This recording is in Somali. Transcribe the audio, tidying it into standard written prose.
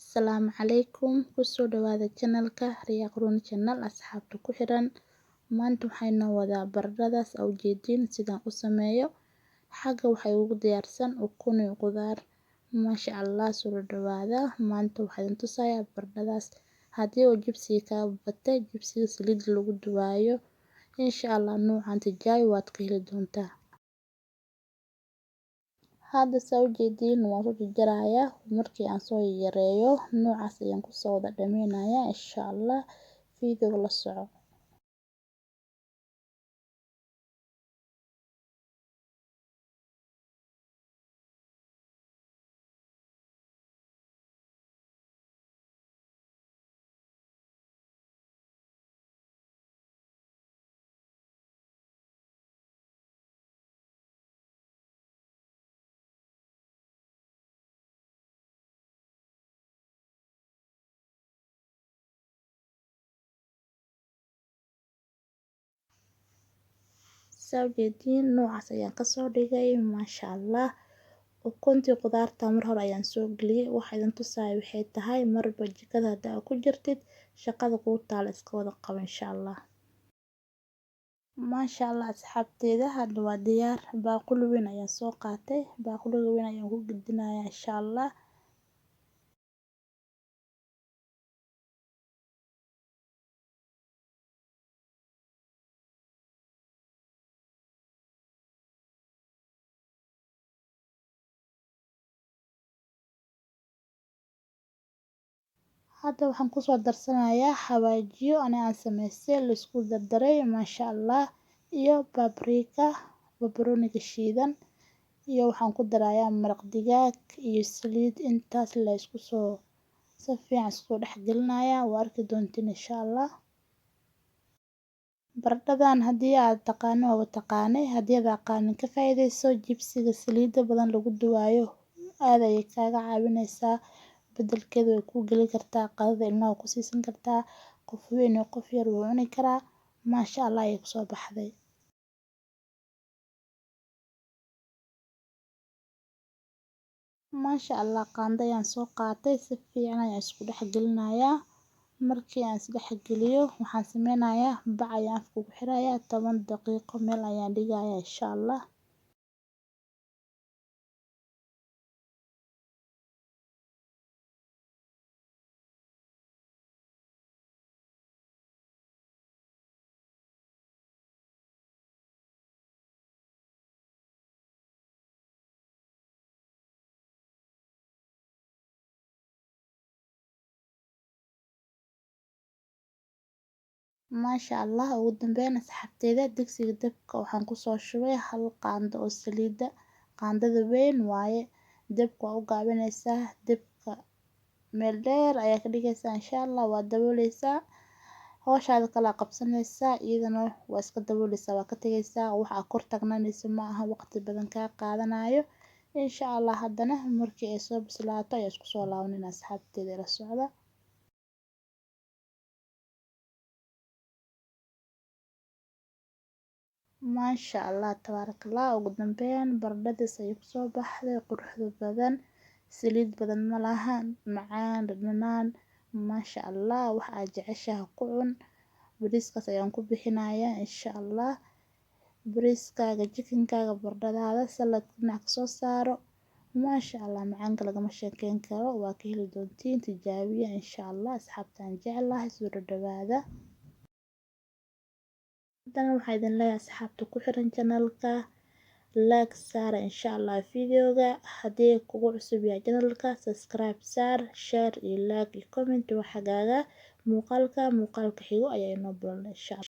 Asalaamu calaykum, kusoo dhawaada channelka Riyaaq Run Channel. Asxaabta ku xiran, maanta waxay noo wadaa baradhadaas aa ujeediin sidaan u sameeyo. Xagga waxay ugu diyaarsan ukun iyo qudaar. Maasha Allah, soo dhawaada. Maanta waxaa idin tusayaa baradhadaas. Haddii uu jibsiga kaa batay, jibsiga saliid lagu duwaayo, insha Allah nuucan tijaabi, waad ka heli doontaa. Hadda saa ujeediin waan soo jarjarayaa. Markii aan soo yareeyo noocaas ayaan kusoo wada dhameynayaa, insha Allah. Video la soco. Saa ujeediin noocaas ayaan kasoo dhigay, maasha Allah. Ukuntii qudaarta mar hore ayaan soo geliyay. Waxa idin tusaaya waxay tahay, marba jikada haddaa ku jirtid, shaqada kuu taala iska wada qabo, insha Allah. Maasha Allah, asxaabteeda, hadda waa diyaar. Baaquli weyn ayaan soo qaatay, baaquliga weyn ayaan ku gedinayaa, insha Allah. Hadda waxaan kusoo darsanayaa xawaajiyo ani aan samaystay, la isku dardaray, maasha Allah, iyo paprika, barbarooniga shiidan, iyo waxaan ku darayaa maraq digaag iyo saliid. Intaas la isku soo si fiican isku dhex gelinayaa, waa arki doontiin, insha Allah. Baradhadan haddii aad taqaano waa taqaanay, haddii aad aqaanin, ka faa'iidayso. Jibsiga saliidda badan lagu duwaayo aad ayay kaaga caawinaysaa. Bedelkeeda way kuu geli kartaa, qadada ilmaha ku siisan kartaa, qof weyn iyo qof yar wuu cuni karaa. Maasha Allah ayay kusoo baxday. Maasha Allah, qaando ayaan soo qaatay, si fiican ayaan isku dhex gelinayaa. Markii aan isdhex geliyo, waxaan sameynayaa bac ayaan afka ku xirayaa, 10 daqiiqo meel ayaan dhigayaa, insha Allah. Maasha Allah, ugu dambeyn asxaabteeda, digsiga dabka waxaan kusoo shubay hal qaando oo saliida, qaandada weyn waaye. Dabka waa u gaabinaysaa, dabka meel dheer ayaa ka dhigaysaa, insha Allah. Waa dabooleysaa, hawshaada kala qabsanaysaa, iyadana waa iska dabooleysaa, waa ka tegaysaa. Waxa aad kor tagnanaysa ma aha waqti badan kaa qaadanayo, insha Allah. Haddana markii ay soo bislaato ayaa isku soo laabanayna. Asxaabteeda, ila socda. Maasha Allah, tabaarakallah. Ugu dambeyn baradhadaas ayay kusoo baxday quruxda badan, saliid badan ma laha, macaan dhadhanaan, maasha Allah. Wax aad jeceshahay ku cun. Bariiskaas ayaan ku bixinayaa, insha Allah. Bariiskaaga, chickenkaaga, baradhadaada, salad dhinac kasoo saaro. Maasha Allah, macaanka lagama sheekeyn karo, waa ka heli doontiin. Tijaabiya, insha Allah. Asxaabtaan jeclahay, soo dhawaada. Haddana waxaa idin leeyahay, asxaabta ku xiran channelka, like saara, insha Allah, videoga. Haddii kugu cusub yahay channelka, subscribe saar, share iyo like iyo comment waa xagaaga. Muuqaalka muuqaalka xigo ayaa inoo balan, insha Allah.